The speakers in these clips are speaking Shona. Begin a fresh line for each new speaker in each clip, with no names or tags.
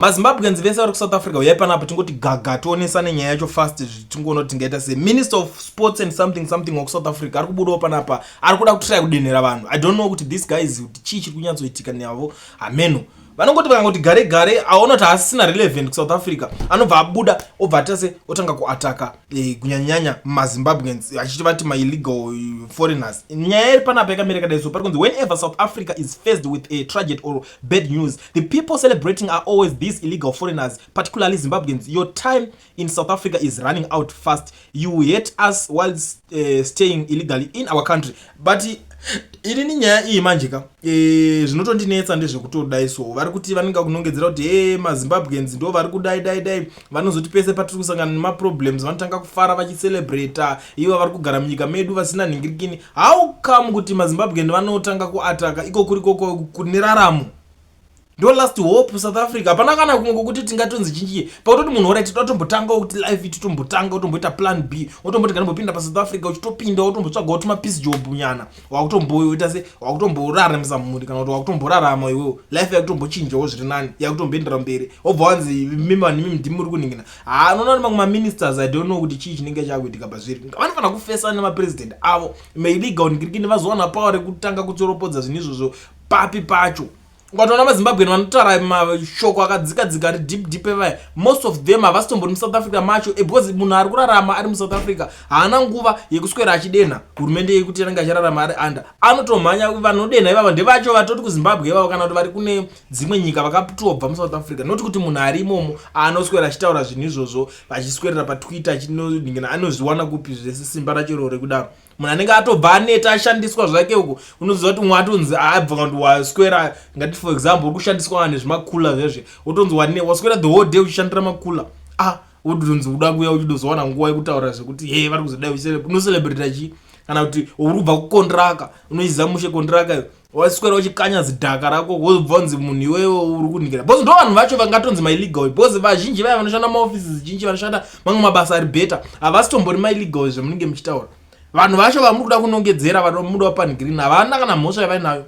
MaZimbabweans vese vari kuSouth Africa, uyai panapa tingoti gaga, tionesane nyaya yacho fast, tingoona kuti tingaita sei. Minister of Sports and something something wekuSouth Africa ari kubudawo panapa, ari kuda kutry kudenhera vanhu. I don't know kuti this guys, kuti chii chiri kunyatsoitika navo, hameno. Vanongoti vakangoti gare gare aona kuti haasisina relevant kuSouth Africa, anobva abuda, obva atase otanga kuataka kunyanyanyanya maZimbabweans, achiti vati maillegal foreigners. Nyaya iri panapa yakamira kadai so: pari kunzi, "Whenever South Africa is faced with a tragedy or bad news, the people celebrating are always these illegal foreigners, particularly Zimbabweans. Your time in South Africa is running out fast. You hate us while staying illegally in our country." But inini nyaya iyi manje ka, zvinotondinetsa ndezvekutodai so, vari kuti vanenge kunongedzera kuti e maZimbabweans ndo vari kudai dai dai, vanozoti pese patiri kusangana nemaproblems vanotanga kufara vachicelebrata, ivo vari kugara munyika medu vasina nhingirikini. How come kuti maZimbabwean vanotanga kuataka iko kuri koko kune raramo? Ndo last hope South Africa, hapana kana kumwe kwokuti tingatonzi chinchii pakutoti munhu alright, totombotangawo kuti life titombotanga, utomboita plan B, utomboti kanimbopinda paSouth Africa, uchitopinda utombotsvagawo tumapiece job nyana, wakutomboita se wakutomboraramisa mhuri, kana kuti wakutomborarama iwewo, life yakutombochinjawo zviri nani, yakutomboendera mberi, wobva wanzi mimi vanhu mimi ndimi muri kuningina. Ha, unoona kuti mamwe maministers, I don't know kuti chii chinenge chakuitika pazviri. Vanofanira kufesa nemapresident avo maillegal ngirikini, vazowana power rekutanga kutsoropodza zvinhu izvozvo papi pacho. Ukatoona maZimbabwean vanotaura mashoko akadzika dzika, ari deep deep evaya, most of them havasitombori muSouth Africa macho, because munhu ari kurarama ari muSouth Africa haana nguva yekuswera achidenha hurumende yekuti anenge achirarama ari under. Anotomhanya. Vanodenha ivava ndevacho vatoti kuZimbabwe ivavo, kana kuti vari kune dzimwe nyika vakatobva muSouth Africa, noti kuti munhu ari imomo anoswera achitaura zvinhu izvozvo, vachiswerera paTwitter achinoningina, anozviwana kupi zvese simba racho iro rekudaro? Munhu anenge atobva aneta, ashandiswa zvake uko. Unoziva kuti umwe atonzi abva, kana kuti waswera, ngati for example uri kushandiswa nezvimakula zvezve, wotonzi waswera the whole day uchishandira makula, ah, wotonzi uda kuuya uchidozowana nguva yekutaura zvekuti he vari kuzodai, unocelebrata chii? Kana kuti uri kubva kukontraka, unoiziva mushe kontraka iyo, waswera uchikanya zidhaka rako, wobva unzi munhu iwewe uri kuningira, because ndo vanhu vacho vangatonzi maillegal, because vazhinji vaya vanoshanda maofisi zhinji, vanoshanda mamwe mabasa ari better, havasitombori maillegal zvamunenge muchitaura. Vanhu vacho vamuri kuda kunongedzera, vanomuda pan green, havana kana mhosva yavainayo.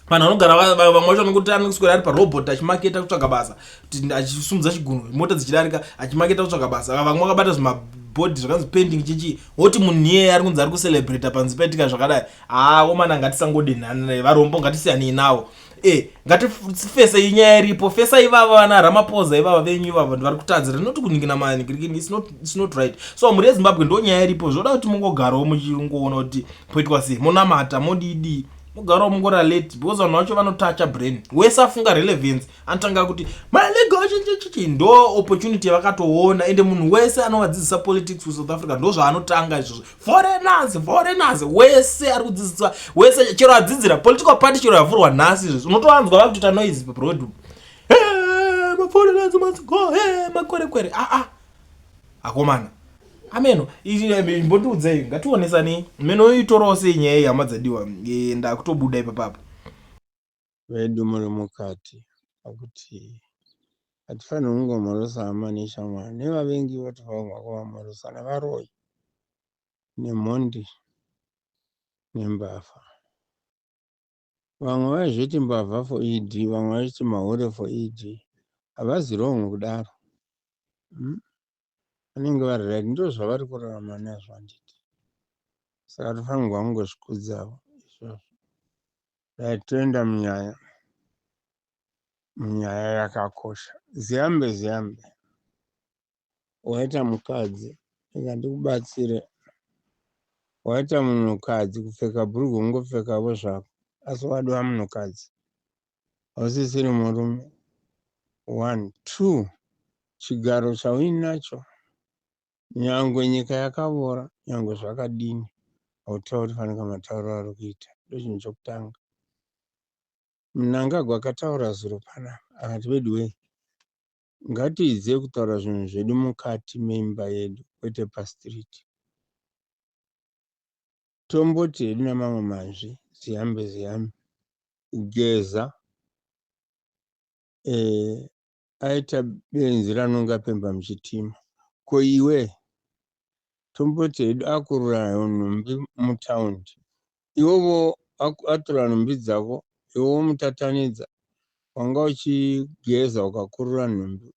Vanhu vanogara, vamwe vacho vanokuti anoswera ari parobot achimaketa kutsvaga basa, kuti achisumudza chigunwe mota dzichidarika, achimaketa kutsvaga basa. Vamwe vakabata zvimabhodhi zvakanzi pending chichi, woti munhu iyeye ari kunzi ari kucelebrata panzi paitika zvakadai. Haa omana, ngatisangodenhana varombo, ngatisiyanei navo. Ngatifesei nyaya iripo, fesai ivava vana Ramaphosa ivava venyu ivava vari kutadzira, noti kuningina mani, it's not right. So mhuri yeZimbabwe, ndo nyaya iripo. Zvoda kuti mungogarawo muchingoona kuti poitwa sei, monamata, modidi, mugarawo mungora late, because vanhu vacho vanotacha brain. Wese afunga relevance anotanga kuti malegal chichichichi, ndo opportunity yavakatoona. Ende munhu wese anovadzidzisa politics kuSouth Africa ndo zvaanotanga izvozvo: foreigners, foreigners. Wese ari kudzidzisa, wese chero adzidzira political party, chero yavhurwa nhasi izvozvo, unotovanzwa vakutoita noise paroad: "Maforeigners must go, makwerekwere." Aa, akomana, ameno, mbondiudzei, ngationesani meno itorawo sei nyaya iyi, hama dzadiwa. Ndakutobuda ipapapo.
Vedu muri mukati, pakuti hatifaniri kungomhorosa hama neshamwari, nevavengi votofanirwa kuvamhorosa, nevaroyi nemhondi nembavha. Vamwe vaizviti mbavha for ED, vamwe vachiti mahure for ED. Havazi wrong kudaro, Vanenge vari right, ndo zvavari kurarama nazvo, handiti? Saka tofanirwa kungozvikudzawo izvozvo. Dai toenda munyaya, munyaya yakakosha. Ziyambe ziyambe, waita mukadzi, rega ndikubatsire. Waita munhukadzi, kupfeka bhurugwa ungopfekavo zvako, asi wadiwa munhukadzi, hausisiri murume. One, two, chigaro chauinacho, nyangwe nyika yakavora, nyangwe zvakadini, hautauri fanika matauro ari kuita. Ndochinhu chokutanga. Mnangagwa akataura zuro panapa akati, "Veduwei, ngatiidzei kutaura zvinhu zvedu mukati meimba yedu, kwete pastreet." Tomboti hedu namamwe manzwi, ziyambe ziyambe, Geza aita benzi ranonga pemba muchitima. Ko iwe, tomboti hedu akurura nhumbi mutaundi, iwovo atora nhumbi dzako, iwe womutatanidza. Wanga uchigeza ukakurura nhumbi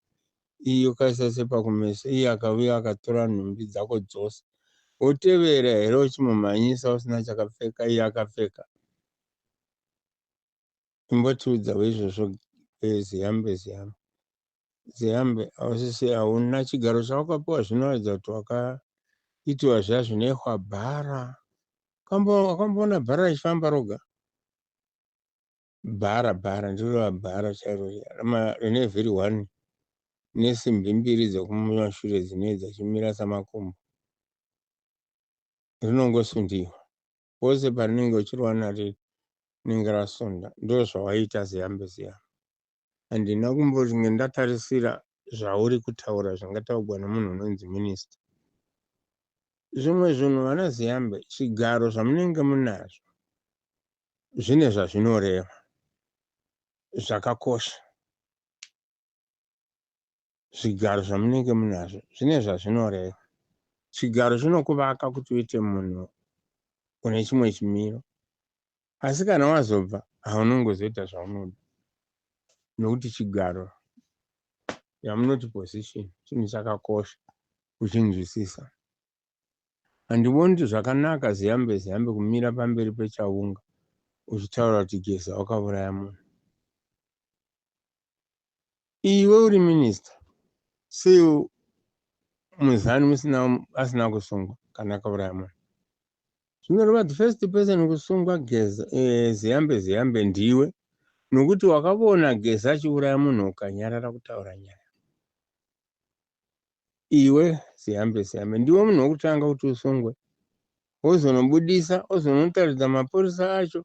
iye ukaisa sepa kumeso iye akauya akatora nhumbi dzako dzose wotevera here uchimumhanyisa usina chakapfeka iye akapfeka imbotiudzawo izvozvo eh, ziyambe ziyambe ziyambe ausisi hauna chigaro chawakapiwa zvinoratidza kuti wakaitiwa zviya zvinoihwa bhara wakamboona bhara richifamba roga Bhara bhara ndirova bhara chairo rine vhiri one nesimbi mbiri dzekumashure dzinee dzachimira samakumbo rinongosundiwa pose parinenge uchiriwana rinenge rasunda ndozvawaita ziyambe ziyambe handina kumbonge ndatarisira zvauri kutaura zvingataugwa nemunhu unonzi minista zvimwe zvinhu vana ziyambe chigaro zvamunenge munazvo zvine zvazvinoreva zvakakosha. Zvigaro zvamunenge munazvo zvine zvazvinoreva. Chigaro chinokuvaka kuti uite munhu une chimwe chimiro, asi kana wazobva haunongozoita zvaunoda nokuti chigaro yamunoti position chinhu chakakosha kuchinzwisisa. Handioni kuti zvakanaka Ziyambe Ziyambe kumira pamberi pechaunga uchitaura kuti Geza wakauraya munhu. Iwe uri minister sei muzanu musina asina kusungwa kana akauraya munhu? Zvinoreva the first person kusungwa Geza eh, Ziyambe Ziyambe ndiwe nokuti wakavona Geza achiuraya munhu ukanyarara kutaura nyaya. Iwe Ziyambe Ziyambe ndiwe munhu wekutanga kuti usungwe wozonobudisa wozonotaridza mapurisa acho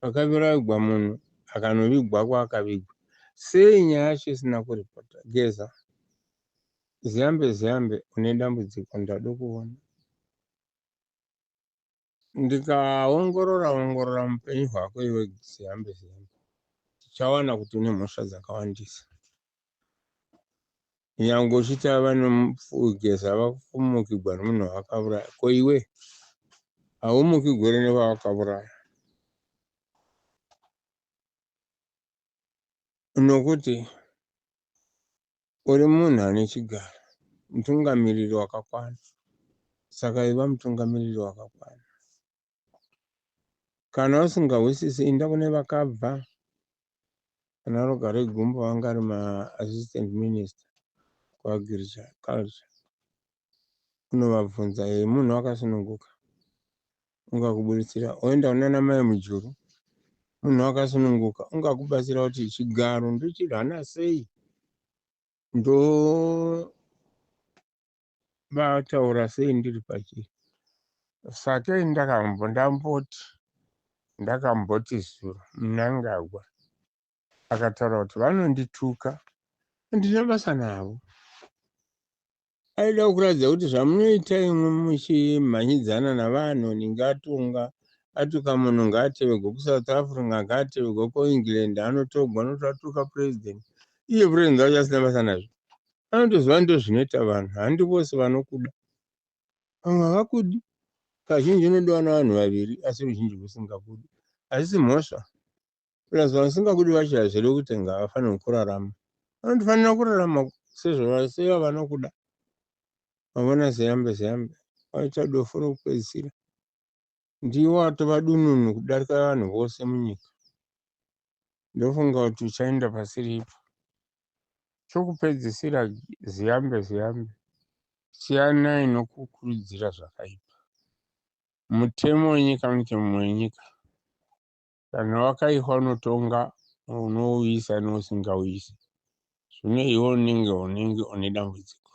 akaviragwa munhu akanovigwa kwaakavigwa. Sei nyaya yacho isina kuripota? Geza Ziyambe Ziyambe une dambudziko ndado kuona. Ndikaongorora ongorora mupenyu hwako iwe Ziyambe Ziyambe tichawana kuti une mhosva dzakawandisa. Nyangwe uchiti ava nomugeza vakufumukigwa nomunhu wavakauraya ko iwe haumukigwe here nevavakauraya nokuti uri munhu ane chigaro mutungamiriri wakakwana saka iva mutungamiriri wakakwana Kana usingahwisisi inda kune vakabva ana Rugare Gumbo vanga ari maassistant minister kuagriculture unovabvunza hey, munhu akasununguka ungakuburitsira oenda kunana mai Mujuru munhu akasununguka ungakubatsira kuti chigaro ndochirana sei ndo vataura sei ndiri pachiri sakei ndakambo ndamboti ndakamboti zuro Mnangagwa akataura kuti vanondituka handina basa navo aida kuratidza kuti zvamunoita imwe muchimhanyidzana navanhu ninge atunga atuka munhu ngaatevegwe kusouth africa ngaatevegwe kuengland anotogwa nokuti atuka president iye president wacho asina basa nazvo Anotoziva ndozvinoita vanhu, handi vose vanokuda. Vamwe havakudi. Kazhinji unodiwa navanhu vaviri asi ruzhinji rusingakudi. Hazvisi mhosva. Plus vasingakudi vacho hazvirevi kuti ngavafanirwe kurarama. Vanotofanira kurarama sezvavanokuda. Mavona ziyambe ziyambe waita dofo rokupedzisira. Ndiwe watova dununu kudarika vanhu vose munyika. Ndofunga kuti uchaenda pasiripo. Chokupedzisira ziyambe ziyambe siyanai nokukurudzira zvakaipa. Mutemo wenyika mutemo wenyika. Kana wakaihwa unotonga unouisa neusingauisi. Zvino iwe unenge unenge une dambudziko.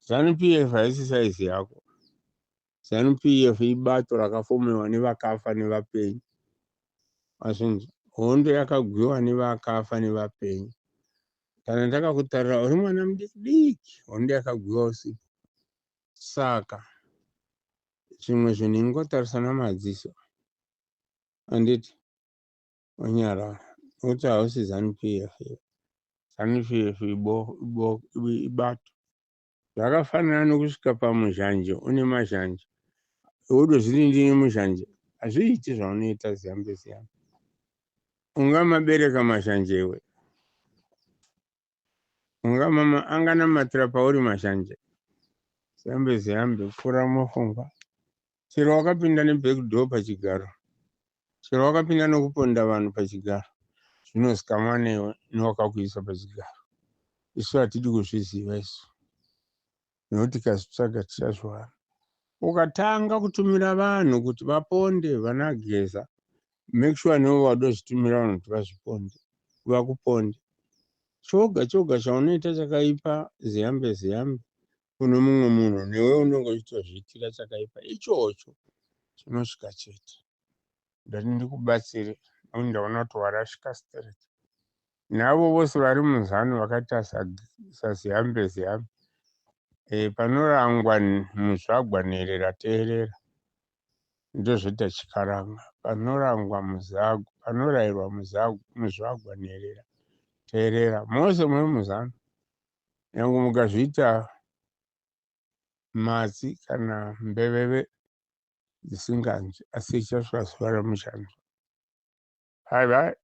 Zanu PF haisi saizi yako. Zanu PF ibato rakafomewa nevakafa nevapenyu. Mazvinzwa? Hondo yakagwiwa nevakafa nevapenyu. Kana ndakakutarira uri mwana mudiki diki, hondo yakagwiwa usipo. Saka zvimwe zvinhu ingotarisa namadziso. Handiti? Onyarara. Nokuti hausi Zanu PF. Zanu PF ibato. Zvakafanana nokusvika pamuzhanje une mazhanje wodozviti ndine muzhanje hazviiti zvaunoita ziyambe ziyambe. Ungamabereka mashanjewe. Ungamama anganamatira pauri mashanje. Ziyambe ziyambe pfuura mufungwa. Chero wakapinda neback door pachigaro. Chero wakapinda nokuponda vanhu pachigaro. Zvinozikamwa newe newakakuisa pachigaro. Isu hatidi kuzviziva isu. Nekuti tikazvitsvaga tichazviwana. Ukatanga kutumira vanhu kuti vaponde vana Geza, make sure newe wadozvitumira vanhu kuti vazviponde, vakuponde. Choga choga chaunoita chakaipa, ziyambe ziyambe kune mumwe munhu, newe unenge uchitozviitira chakaipa ichocho chinosvika chete. Ndati ndikubatsire nekuti ndaona kuti warashika straight. Navo vose vari muZANU vakaita saZiyambe Ziyambe. Panorangwa muzvagwa nherera teerera. Ndozvoita chikaranga. Panorangwa muzagwa, panorayirwa muzvagwa nherera teerera. Mose muri muZANU. Nyange mukazviita matsi kana mbeveve dzisinganzwi, asi ichasvika zuva ramuchanzwa. Bye bye.